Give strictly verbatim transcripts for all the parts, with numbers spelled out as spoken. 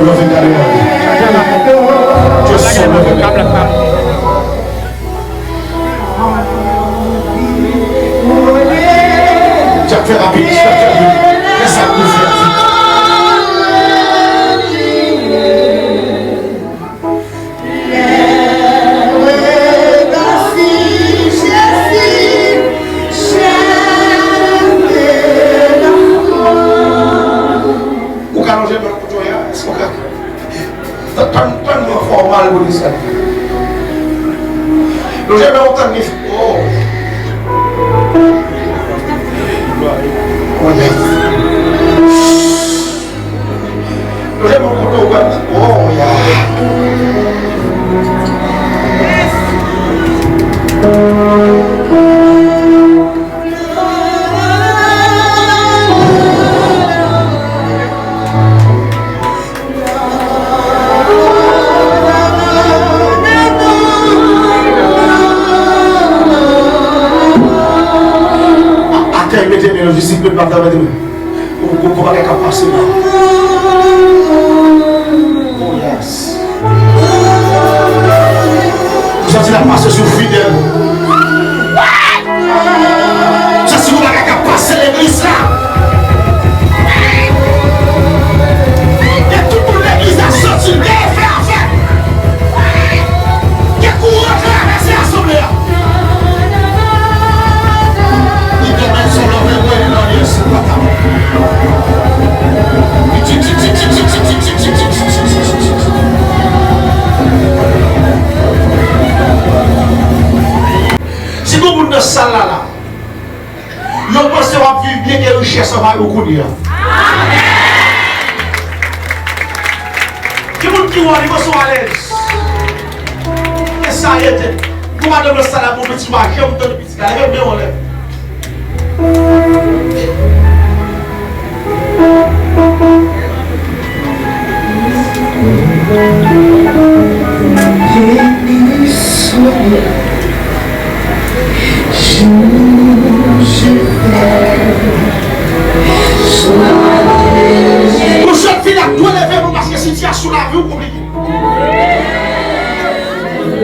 Yo vin gade mwen. Just so yo vin gade. Jack, fè rapid, Jack, fè rapid. Fè sa pou fè rapid. Ou ka lonje men kote w ye a, èske w ka? Tann, tann, tann mwen fè w mal pou li sa. Lonje men w tann li. Oh. Oh, yes. Lonje men w kote w wè. Oh, yeah. Atè, mete men yo, jis si pèp la mete men. Gon, gon, gon bagay k ap pase la. Oh, yes. Ou santi l ap pase sou fidèl. Ou santi gon bagay k ap pase legliz la. E tout moun legliz la santi l gen efè avè l. Gen kouran travèse asanble a. Li te met son love mwen nan lyè sou papa. Si gon moun nan sal la la, yo panse w ap viv byen e richès anvayi w kounye a. Gen moun ki wè li panse w alèz. E sa ye te. Gon madanm nan sal la, gon piti pa janm tande piti la. Leve men w anlè. Yon jèn fi la dwe leve pou paske sitiyasyon lavi w konplike.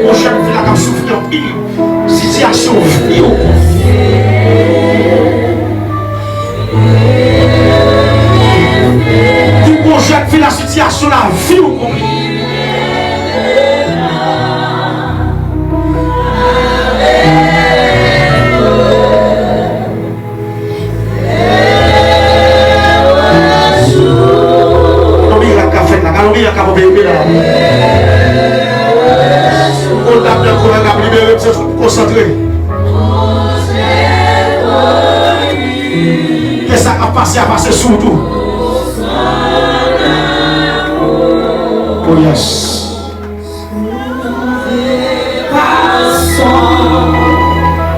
Yon jèn fi la k ap soufri anpil, sitiyasyon vi w konplike. Di yon jèn fi la sitiyasyon lavi w konplike. Yon mirak k ap fèt la, gade yon mirak k ap opere la. Yon dam nan kouran k ap libere, misye konsantre. Ke sa k ap pase a pase sou ou tou. Oh yes.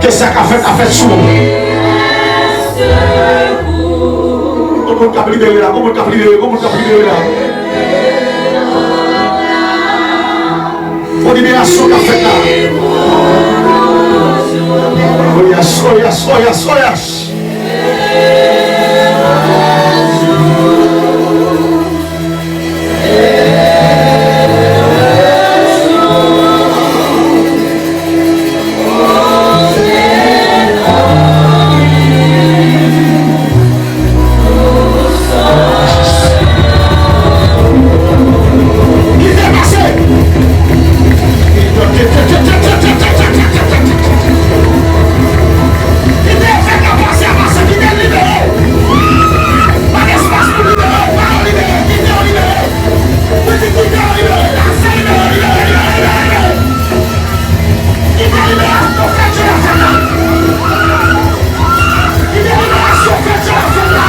Ke sa k ap fèt, ap fèt sou ou. Gon moun k ap libere la, gon moun k ap libere, gon moun k ap libere la. Gon liberasyon k ap fèt la. Oh yes, oh yes, oh yes, oh yes. Kite efè k ap pase a pase, kite l libere. Pa gen espas pou libere, pa yo libere, kite yo libere. Mwen di kite yo libere, lase libere, libere, libere, libere, libere. Kite liberasyon fèt sou la fèt la. Kite liberasyon fèt sou la fèt la.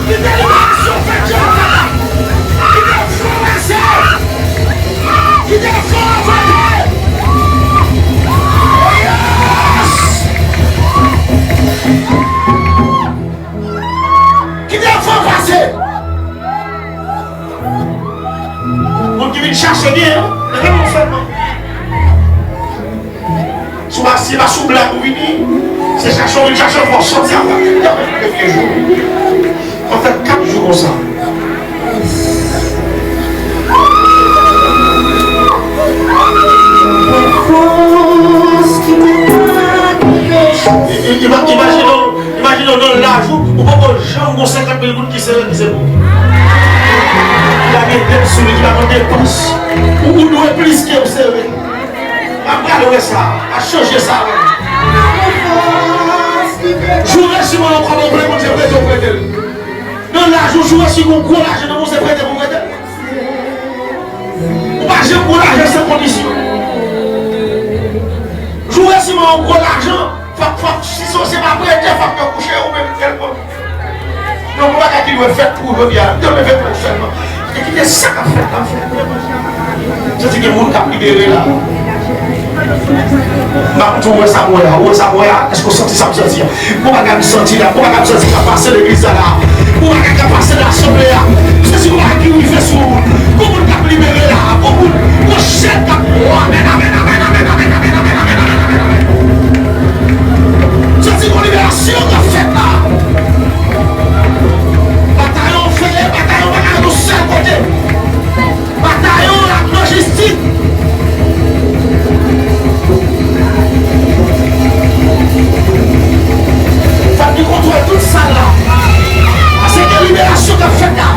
Kite liberasyon fèt sou la fèt la. Kite fè w pase. Kite fè w pase. Oh yes! Kite fè w pase. Moun ki vin chache byen, leve men w sèlman. Si w pa, si se pa sou blag ou vini, se chache w vin chache, fò w soti anba. Fè kat jou konsa. Ima- Imajine w, imajine w nan laj ou, ou poko janm gon senkant mil goud ki sere, ki se pou ou. Ki pa gen dèt sou li, ki pa gen depans. Ou, ou dwe plis ke w sere. M ap pral wè sa, m ap chanje sa, wè. Joure si mwen ankò, mwen vle Bondye prete w, prete l. Nan laj ou, joure si gon gwo lajan nan men w, se prete pou prete l. Ou pa janm gwo lajan san kondisyon. Joure si mwen yon gwo lajan, fòk, fòk, si se, se pa prete, fòk yo kouche ou menm kèlkonk. Donk, yon bagay ki dwe fèt pou jodi a, m te leve pou sèlman. E kite sa k ap fèt la, frè. Santi gen moun k ap libere la. M ap tou wè sa m wè a. Ou wè sa m wè a? Èske w santi sa m santi a? Gon bagay m santi la. Gon bagay m santi k ap pase legliz la la. Gon bagay k ap pase nan asanble a. M santi gon bagay ki rive sou yon moun. Gon moun k ap libere la. Gon moun, gon chèn k ap, o, amèn, amèn. M santi gon liberasyon k ap fèt la. Batay an fè, batay an pa ka yon sèl kote. Batay an ap nan jistis. Fòk nou kontwòl tout sal la. Paske gen liberasyon k ap fèt la.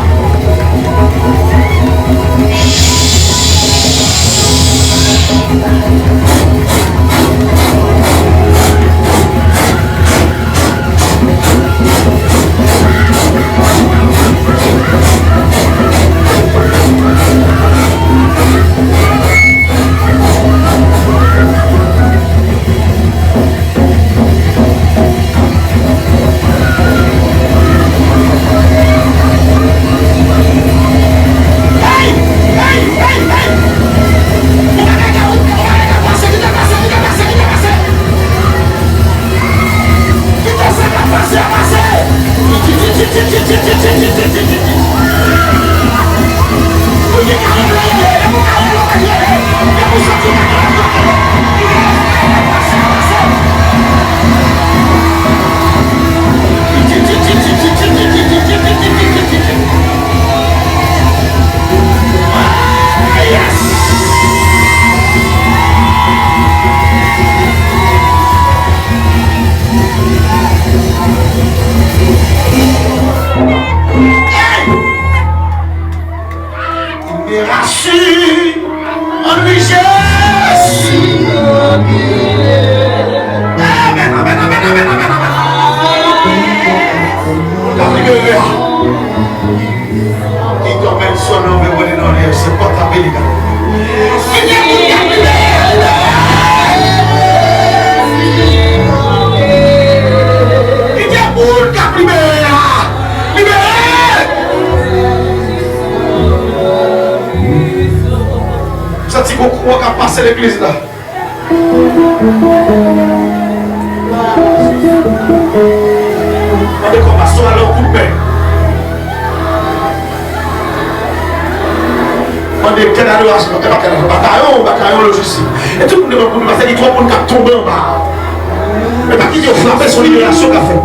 Liberasyon an Jezi. Amèn, amèn, amèn. Ou ka libere a. Ki dòmèn sòl nan vle wè nan lè se pòt la peli ka. Ki dèyè moun k ap libere. Ki dèyè moun k ap libere a. Libere. Santi gon kouran k ap pase legliz la. Mande kò pastè a yon kout men. Mande kèt adorasyon, e pa kèt adorasyon, batayon, batayon lojistik. E tout moun devan pou nou, paske gen twòp moun k ap tonbe anba. E pa kite yo frape, se yon liberasyon k ap fèt.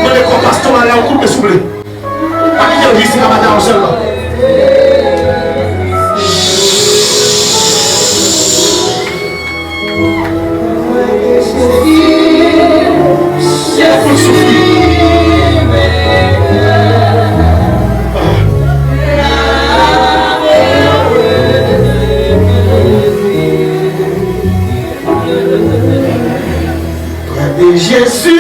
Mande kò pastè a yon kout men, souple. Pa kite yo jis ka batayon sèlman. Kite pou l soufri. Prè de Jezi.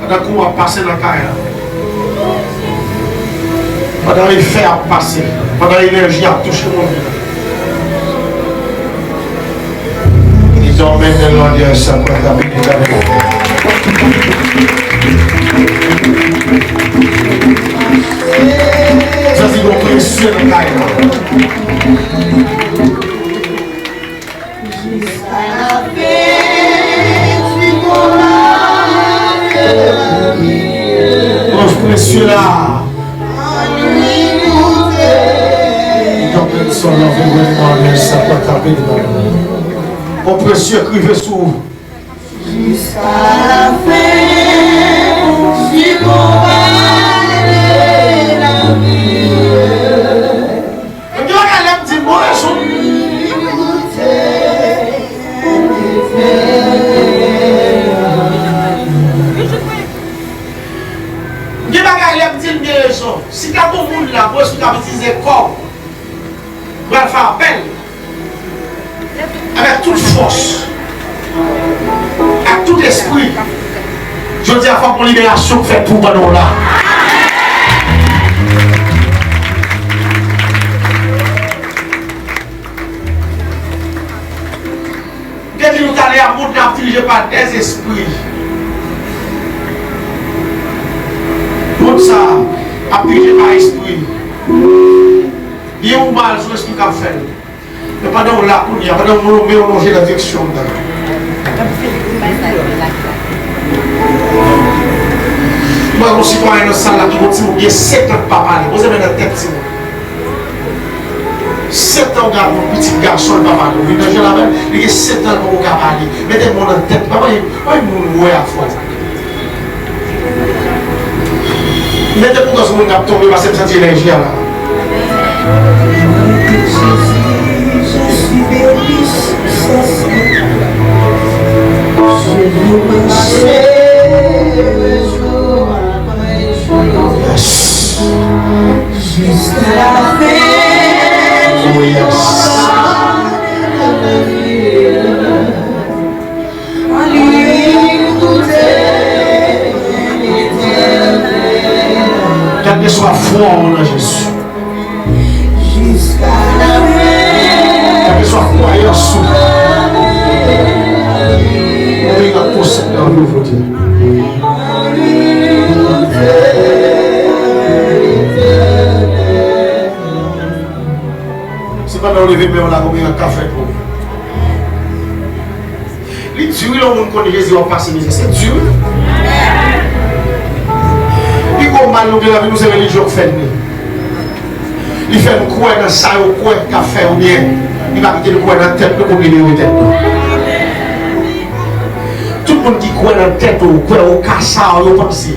Pandan kou ap pase nan kay la, pandan efè ap pase, pandan enèji ap touche moun, ils ont maintenant leur sa pran rapid. Sa se yon presyon nan kay la. Sela. Yon pèsòn nan vin wè mwen, men sa pa tape nan. Bon, presye k rive sou. Jiska lafen, si konba de lavi. Gen bagay lè m di m bon rezon. Gen bagay lè m di m gen rezon. Si ta gon moun la, bon, si w t ap itilize kò w, pral fè apèl avèk tout fòs, ak tout espri. Jodi a, fòk yon liberasyon k fèt pou w pandan w la. M te di nou talè a, mond nan ap dirije pa dèzespri. Mond sa a ap dirije pa espri. Byen ou mal, se espri k ap fè l. Men pandan w la kounye a, pandan w men w lonje nan direksyon m nan. M wè yon sitwayen nan sal la ki gon timoun gen sèt an k pa pale. Poze men nan tèt timoun. Sèt an w gade yon pitit gason l pa pale. Ou vin nan jèl avè l, li gen sèt an l poko ka pale. Mete men w nan tèt. Pa bay, bay moun wè afè w. Mete pou gòj moun k ap tonbe, paske m santi enèji a la. Yes. Oh, yes. Kèlkeswa fwa w nan Jezi. Kèlkeswa kwayans ou. Ou vin ak konsèp nan vi w, Bondye. Se pandan w leve men w la, konbyen an ka fèt pou ou? Li di wi, lè yon moun konn Jezi, w ap pase mizè. Se di wi. Pi gwo mal nou gen nan vi nou, se relijyon k fè n li. Li fè n kwè nan sa yo kwè k ap fè yo byen. Li pa kite n kwè nan tèt nou pou n libere tèt nou. Tout moun ki kwè nan tèt ou, kwè ou ka sa yo panse.